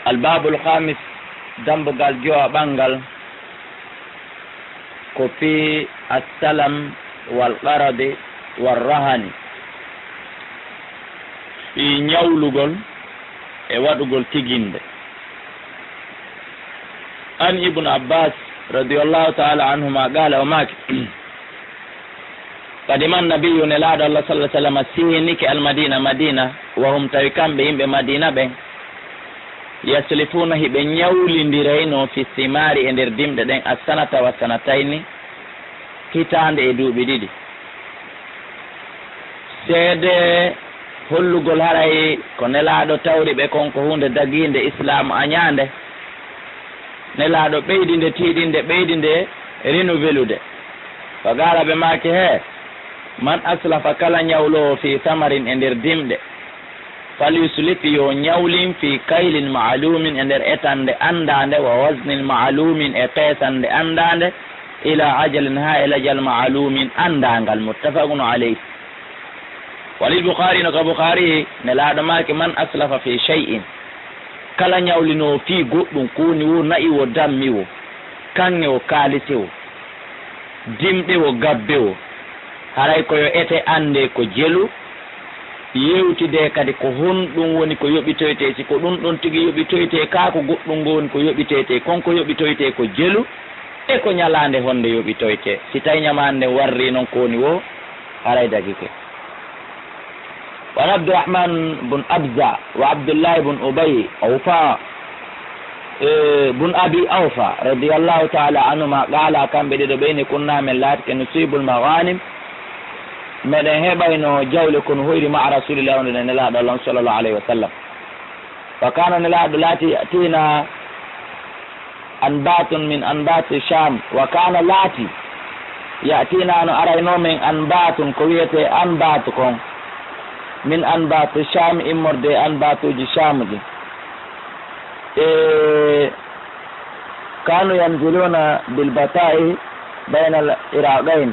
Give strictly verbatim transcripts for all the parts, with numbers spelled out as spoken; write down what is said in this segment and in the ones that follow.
Albabul khamis, dambugal jowaɓangal, ko fii assalam wal qaradi wal rahani, fii ñawlugol e waɗugol tiginde. An Ibnu Abbas radiyallahu ta'ala anhuma qala, o maaki, Qadima nabiyyu, Nelaaɗo Allah sallallahu alaihi wasallam seenike Almadina, Madina, wa hum, tawi kamɓe yimɓe Madina ɓen, yaslifuna, hiɓe ñawlindiraynoo, fi simaari, e nder dimɗe ɗen, assanata wa sanatayni, hitaande e duuɓi ɗiɗi. Seede hollugol haray ko Nelaaɗo tawri ɓe kon ko huunde dagiinde, Islaam añaande. Nelaaɗo ɓeydi nde tiiɗinde, ɓeydi nde renouvelude. Fa qaala, ɓe maaki, hee, man aslafa, kala ñawloowo, fii samarin, e nder dimɗe, falyuslif, yo ñawlin, fii kaylin ma'luumin, e nder etande anndaande, wa waznin ma'luumin, e peesande anndaande, ilaa ajalin, haa e lajal, ma'luumin, anndaangal. Muttafaqun alayhi. Walil Bukhaari, no ka Bukhaari, Nelaaɗo maaki, man aslafa fii shay'in, kala ñawlinoowo fii goɗɗum, ko woni wo na'i wo dammi wo, kaŋŋe wo kaalisi wo, dimɗe wo gabbe wo, haray ko yo ete anndee ko jelu, yewtidee kadi ko honɗum woni ko yoɓitoytee, si ko ɗum ɗon tigi yoɓitoytee, kaa ko goɗɗum ngo woni ko yoɓitoytee, kon ko yoɓitoytee ko jelu, e ko ñalaande honde yoɓitoytee. Si tawi ñamaande nden warrii non ko woni wo, haray dagike. Wa an Abdurrahman bun Abza wa Abdullahi bun Ubay Awfa, eh, bun Abi Awfa, radiyallahu ta'ala anhuma, qaala, kamɓe ɗiɗo ɓe inni, kunna, men laatike, nusibul maghanim, meɗen heɓayno jawle kono hoyri, ma'a Rasulillahi, wondude Nelaaɗo Allah on, sallallahu alayhi wa sallam. Wa kaana, Nelaaɗo laati, ya'tiina anbatun min anbati Sham, wa kaana, laati, ya'tiina, no araynoo men, anbatun, ko wiyetee anbatu kon, min anbati Sham, immorde e anbatuuji Sham ɗin. E, kaanu yanziluuna bil bataa'i bayna al iraqayn,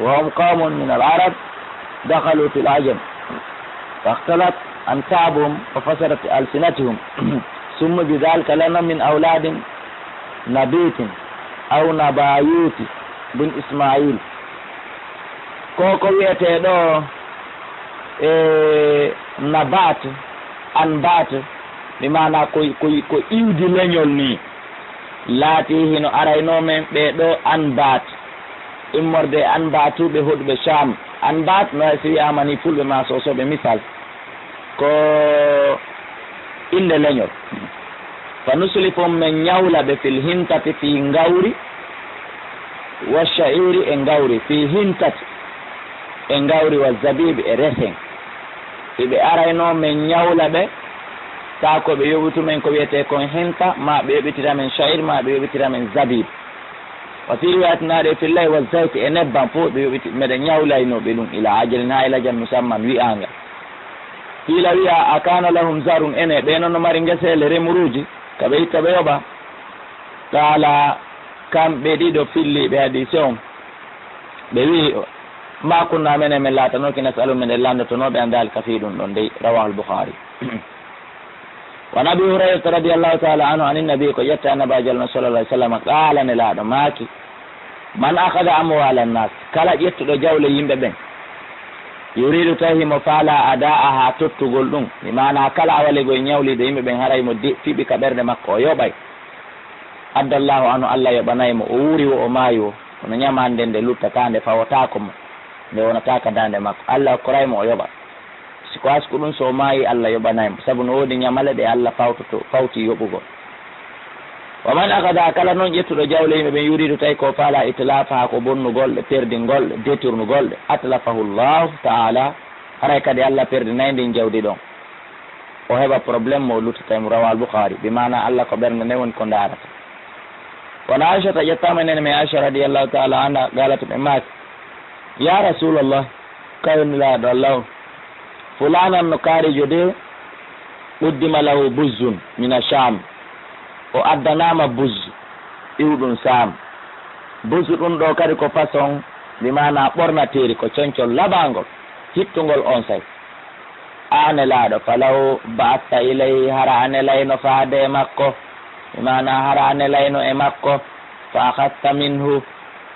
wa hum qawmun min al arab dakhalu fil ajam, fa ikhtalat ansabuhum wa fasadat alsinatuhum, summu bi dhalika lana min awladin Nabitin aw Nabayuti bun Ismail. Ko, ko wiyetee ɗo, e, Nabat, Anbat, bi maana ko, ko, ko iwdi leñol nii. Laatii hino araynoo men ɓee ɗoo Anbat, immorde e Anbatuuɓe hoɗuɓe Sham. Anbat, no hay si wi'aama nii, Fulɓe maa Soosooɓe, misal, ko innde leñol. Fa nuslifuhum, men ñawla ɓe, fil hintati, fii ngawri, wa sha'iri, e ngawri, fii hintati, e ngawri, wa zabibi, e resen. Hiɓe araynoo men ñawla ɓe, taa ko ɓe yoɓitu men ko wiyetee kon hinta, maa ɓe yoɓitira men sha'ir, maa ɓe yoɓitira men zabib. Wa fii riwaayatin, haa ɗe fillay, wa zayti, e nebbam, fof ɓe yoɓiti, meɗen ñawlaynoo ɓe ɗum, ilaa ajalin, haa e lajal musamman wi'aangal. Qiila, wi'aa, a kaana lahum zar'un, ene ɓe non no mari ngeseele, remuruuji, ka ɓe itta ɓe yoɓa? Qaala, kamɓe ɗiɗo filliiɓe hadiise on, ɓe wi'i, ma kunna, menen men laatanooki, nas'alu, meɗen lanndotonoo ɓe an daalika, fii ɗum ɗon dey. Rawaahul Bukhaari. Wa an Abi Hurayrata radiyallahu ta'ala anhu, anin Nabi, ko ƴetta Annabaajo Allah sallallahu alaihi wasallam, qaala, Nelaaɗo maaki, man akhadha amwalan nas, kala ƴettuɗo jawle yimɓe ɓen, yuridu, tawi himo faalaa, ada'aha, tottugol ɗum, bi maana kala awaleego e ñawliiɗo yimɓe ɓen, haray mo de-, fiɓi ka ɓernde makko, o yoɓay. Addallahu anhu, Allah yoɓanay mo, o wuuri wo, o maayi wo, kono ñamaande nde luttataa, nde fawotaako mo, nde wonataa ka daande makko, Allah okkoray mo, o yoɓa. Si ko asku ɗum, so o maayi, Allah yoɓanay mo, sabu no woodi ñamale ɗe Allah fawtoto, fawti yoɓugol. Wa man akhadha, kala non ƴettuɗo jawle yimɓe ɓen, yuridu, tawi ko faalaa, itlafaha, ko bonnugol ɗe, perdingol ɗe, détournugol ɗe, atlafahu Allahu ta'ala, haray kadi Allah perdinay ndin jawdi ɗon. O heɓa problème mo o luttata e mum. Rawahu al-Bukhari. Bi maana Allah ko ɓernde nden woni ko ndaarata. Wa an Aishata, ƴettaama e neene men Aisha radiyallahu ta'ala anha, qalat, ɓe maaki, ya Rasulallah, kayo Nelaaɗo Allah o, fulanan no kaarijo de, quddima lahu buzzun mina Sham, o addanaama buzzu iwɗum Sham. Buzzu ɗum ɗo kadi ko façon, bi maana ɓornateeri, ko concol laɓaangol, hittungol onsay. Aan Nelaaɗo, falaw ba'asta ilayhi, hara a nelayno faade e makko, bi maana hara a nelayno e makko, fa akhadhta minhu,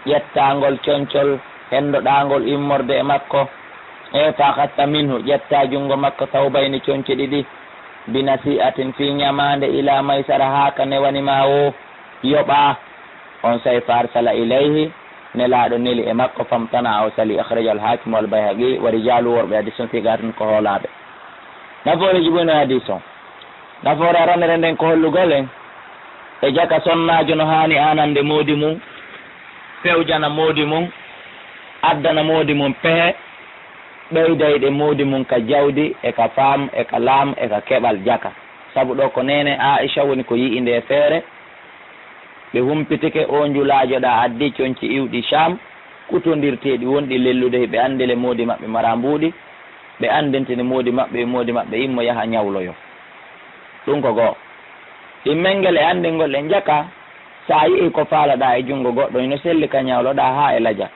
ƴettaangol concol, henndoɗaangol immorde e makko, e fa akhadhta minhu, ƴetta junngo makko, thawbayni, conci ɗiɗi, bi nasi'atin, fii ñamaande, ila maysara, haa ka newani ma woo, yoɓa. Onsay, fa arsala ilayhi, Nelaaɗo neli e makko, famtana'a, o sali. Akhrajahu al-Haakim wal Bayhaqi, wa rijaalu, worɓe hadiis on, siqaatun, ko hoolaaɓe. Nafooreeji woni hadiis on. Nafoore aranere nden ko hollugol en e jaka sonnaajo no haani aanande moodi mum, fewjana moodi mum, addana moodi mum pehe, ɓeydayɗe moodi mum ka jawdi e ka faam e ka laam e ka keɓal jaka. Sabu ɗoo ko neene Aa'isha woni ko yi'i ndee feere, ɓe humpitike, oo njulaajo ɗaa addi conci iwɗi Shaam, kutondirteeɗi, wonɗi lellude, ɓe anndile moodi maɓɓe maraa mbuuɗi, ɓe anndintini moodi maɓɓe, ɓe moodi maɓɓe immo yaha ñawloyo. Ɗum ko goo. Ɗimmel ngel e anndingol en jaka, so a yi'ii ko faalaɗaa e junngo goɗɗo, hino selli ka ñawloɗaa haa e laja.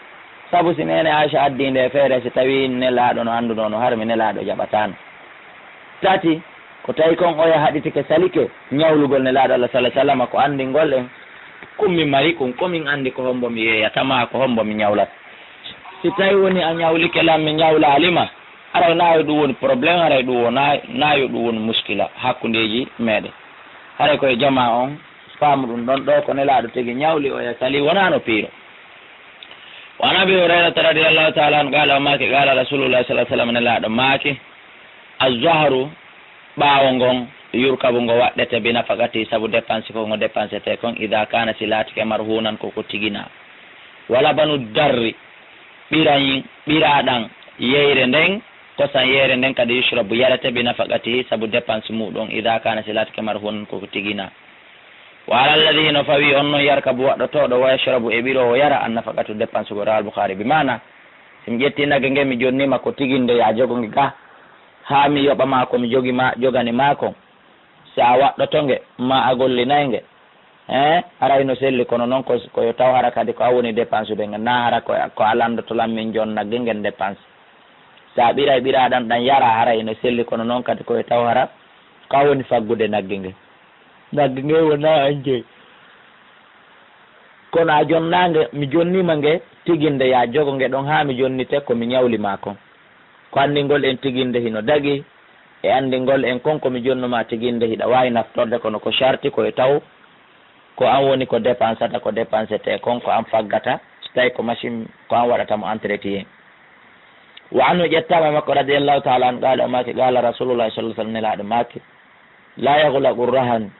Sabu si neene Aa'isha addii ndee feere, si tawii Nelaaɗo no anndunoo no, hara mi Nelaaɗo jaɓataano. Tati, ko tawi kon oya haɗitike salike ñawlugol Nelaaɗo Allah sallallaahu alayhi wa sallam, ko anndingol en ko min mari kon, ko min anndi ko hombo mi yeeyata maa ko hombo mi ñawlata. Si tawi woni a ñawlike lan, mi ñawlaali ma, haray naa yo ɗum woni problème, haray ɗum wonaa, naa yo ɗum woni muskila hakkundeeji meɗen. Haray ko e jamaa on faamu ɗum ɗon, ɗoo ko Nelaaɗo tigi ñawli, oya sali, wonaa no piiro. Wa an Abi Hurayrata radiyallaahu ta'aalaa anhu qaala, o maaki, qaala Rasuulullaahi sallallaahu alayhi wa sallam, Nelaaɗo maaki, "Az-zahru", ɓaawo ngon, "yurkabu", ngo waɗɗete, "bi nafaqati", sabu dépense ko ngo dépensetee kon, "idaa kaana", si laatike, "marhuunan", ko ko tiginaa. "Wa labanu darri", ɓiran, ɓiraaɗan yeyre nden, kosan yeyre nden kadi, "yushrabu", yarete, "bi nafaqatihi", sabu dépense muuɗum, "idaa kaana", si laatike, "marhuunan", ko ko tiginaa. "Wa alal ladhi", no fawii on non, "yarkabu", waɗɗotooɗo, "wa yashrabu", e ɓiroowo yara, "an nafaqatu", dépense ko. Rawahul Bukhaari. Bi maana, si mi ƴettii nagge nge, mi jonnii ma ko tiginde, yaa jogo nge ga, haa mi yoɓa ma ko mi jogi ma, jogani ma kon. Si a waɗɗoto nge, maa a gollinay nge, eh, haray no selli, kono non ko, ko yo taw hara kadi ko an woni dépensude nge, naa hara ko, ko a lanndoto lan min jon nagge ngen dépense. Si a ɓiray ɓiraaɗan ɗan yara, haray no selli, kono non kadi ko yo taw hara ko an woni faggude nagge nge. Nagge nge wonaa an jeyi. Kono a jonnaange, mi jonniima nge tiginde, yaa jogo nge ɗon haa mi jonnite ko mi ñawli maa kon. Ko anndingol en tiginde hino dagi, e anndingol en kon ko mi jonnu maa tiginde hiɗa waawi naftorde, kono ko sarti ko e taw ko an woni ko dépensata, ko dépensetee kon, ko an faggata, so tawi ko machine, ko an waɗata mo entretien. Wa anhu, ƴettaama e makko, radiyallahu taala anhu, qaala, o maaki, qaala Rasulullahi sallallahu alaihi wasallam, Nelaaɗo maaki, "Laa yughlaqu rahan,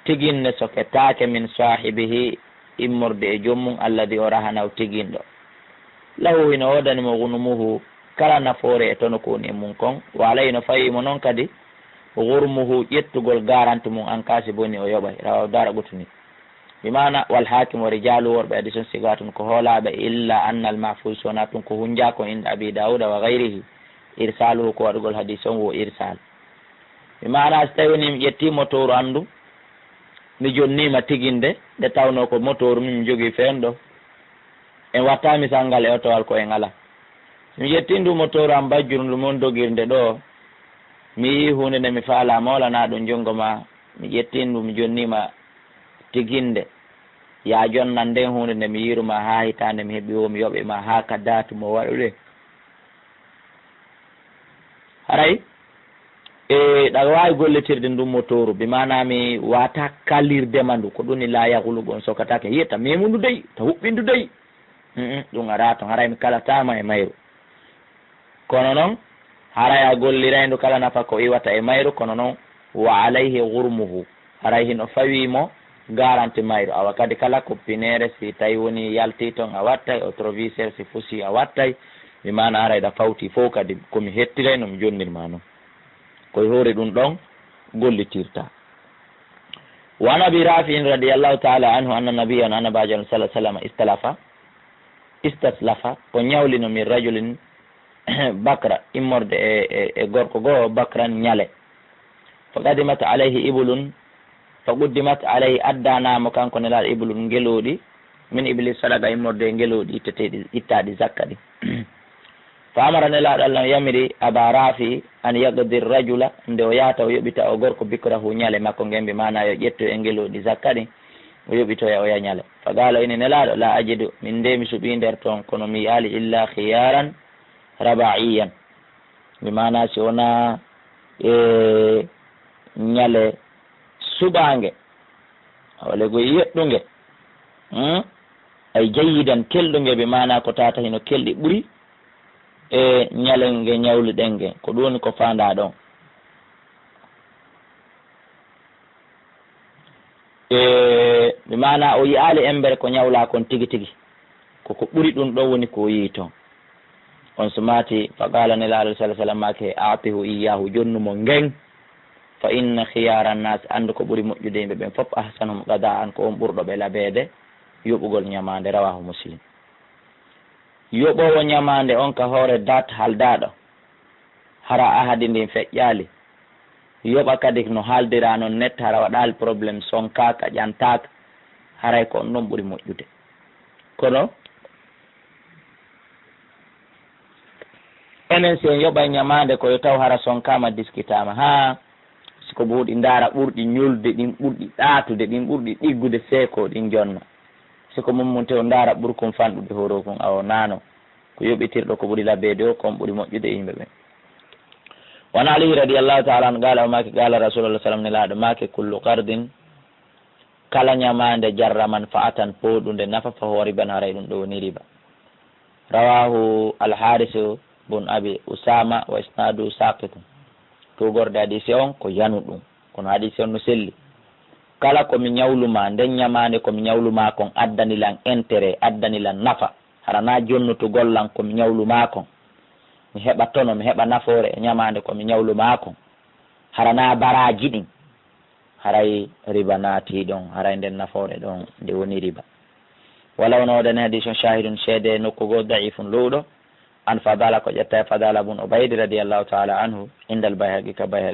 tiginne soketaake min saahibihi, immorde e joom mum, alladhi o rahanahu, tiginɗo. Lahu, hino woodani mo, ghunmuhu, kala nafoore e tono ko woni e mum kon, wa alayhi, no fawii mo non kadi, ghurmuhu, ƴettugol garanti mum, an kaasi boni o yoɓay." Rawahu Daaraqutni. Bi maana, wal Haakim wa rijaalu, worɓe hadiis on sigatun ko hoolaaɓe, illa anna al mahfuz, so wonaa tun ko hunjaa kon inda Abi Daawuda wa ghayrihi, irsaaluhu, ko waɗugol hadiis on wo irsaal. Mi maanaa, si tawi woni mi ƴettii motooru an ndu, mi jonniima tiginde, nde tawnoo ko motooru min mi jogii feen ɗo, en watta misal ngal e otowal ko en alaa. Si mi ƴettii ndu motooru an bajjuru ndu mon dogirnde ɗo, mi yii huunde nde mi faalaa mawlanaa ɗum junngo ma, mi ƴettii ndu, mi jonniima tiginde, yaa jonnan nden huunde nde mi yiiru ma haa hitaande mi heɓi woo, mi yoɓi ma haa ka daatu mo waɗude. Haray, e, ɗa waawi gollitirde ndu motooru, bi maanaa mi waata kalirde ma ndu, ko ɗum ni laa yaglubu on sokataake. Yi'ata meemu ndu dey, ta huɓɓi ndu dey. Mm, mm, ɗum araa ton, haray mi kalataa ma e mayru. Kono non, haray a golliray ndu kala nafa ko iwata e mayru, kono non, wa alayhi ghurmuhu. Haray hino fawii mo garanti mayru. Awa kadi kala ko pineere, si tawi woni yaltii ton a wattay, otroviseur si fusii a wattay, mi maana haray ɗa fawtii fow kadi ko mi hettiray no mi jonnir ma non. Ko e hoore ɗum ɗon gollitirta. Wa an Abi Rafi'in radiyallahu ta'ala anhu anna nabiyyan, annabaajo on sallallahu alaihi wasallam, istalafa, istaslafa, o ñawlino min rajulin bakra, immorde e, e, e gorko goo, bakran, ñale. Fa qadimat alayhi ibulun, fa quddimat alayhi, addanaama kanko Nelaaɗo, ibulun, ngelooɗi, min ibli sadaqa, immorde e ngelooɗi itteteeɗi, ittaaɗi zakka ɗi. Fa amara, Nelaaɗo Allah on yamiri Aba Rafi an yaqdi rajula, nde o yahata o yoɓita o gorko bikrahu ñale makko ngen, bi maana yo ƴettu e ngeluuɗi zakka ɗin, o yoɓitoya oya ñale. Fa qala, o inni Nelaaɗo, la ajidu, min nde mi suɓii nder ton, kono mi yi'aali illa khiyaran raba'iyan. Bi maana si wonaa e ñale suɓaange, walla ko yeɗɗunge, hmm? Ay jayyidan, kelɗunge, bi maana ko tata hino kelɗi ɓuri e ñalenge ñawluɗen nge, ko ɗum woni ko faandaa ɗon. E, bi maana o yi'aali embere ko ñawlaa kon tigi tigi, ko ko ɓuri ɗum ɗon woni ko o yi'i ton. On sumaati, fa qala Nelaaɗo sallallahu alaihi wasallam maaki, a'tihu iyyahu, jonnu mo ngen, fa inna khiyara nnaasi, anndu ko ɓuri moƴƴude yimɓe ɓen fof, ahsanuhum qada'an, ko on ɓurɗo ɓe labeede yoɓugol ñamaande, rawahu Muslim. Yoɓoowo ñamaande on ka hoore date haaldaaɗo, hara ahadi ndin feƴƴaali, yoɓa kadi no haaldiraa non net, hara waɗaali problème, sonkaaka, ƴantaaka, haray ko on ɗon ɓuri moƴƴude. Kono enen si en yoɓay ñamaande ko yo taw hara sonkaama, diskitaama, haa si ko buuɗi ndaara ɓurɗi ñolde, ɗin ɓurɗi ɗaatude, ɗin ɓurɗi ɗiggude seeko, ɗin jonna. Si ko mummunte o ndaara ɓurkun fanɗude hooroo kun, awo naano. Ko yoɓitirɗo ko ɓuri labeede o, ko on ɓuri moƴƴude e yimɓe ɓen. Wa an Aliyi radiyallahu ta'ala anhu qala, o maaki, qala Rasulullah sallam, Nelaaɗo maaki, kullu qardin, kala ñamaande, jarra manfa'atan, pooɗunde nafa, fa huwa riban, haray ɗum ɗo woni riba. Rawahu Al-Harisu bun Abi Usama wa isnadu saqitun. Tuugorde hadiisi on ko yanuɗum, kono hadiisi on no selli. Kala ko mi ñawlu ma, nden ñamaande ko mi ñawlu ma kon addani lan intérêt, addani lan nafa, hara na jonnutugol lan ko mi ñawlu ma kon, mi heɓa tono, mi heɓa nafoore e ñamaande ko mi ñawlu ma kon, hara na baraaji ɗin, haray riba naatii ɗon, haray nden nafoore ɗon nde woni riba. Wala wono o dani hadiisun shahidun, seede nokku goo, da'ifun, luuɗo, an Fadala, ko ƴetta e Fadala bun Ubayd radiyallahu ta'ala anhu, indal Bayhaqi, ka Bayhaqi.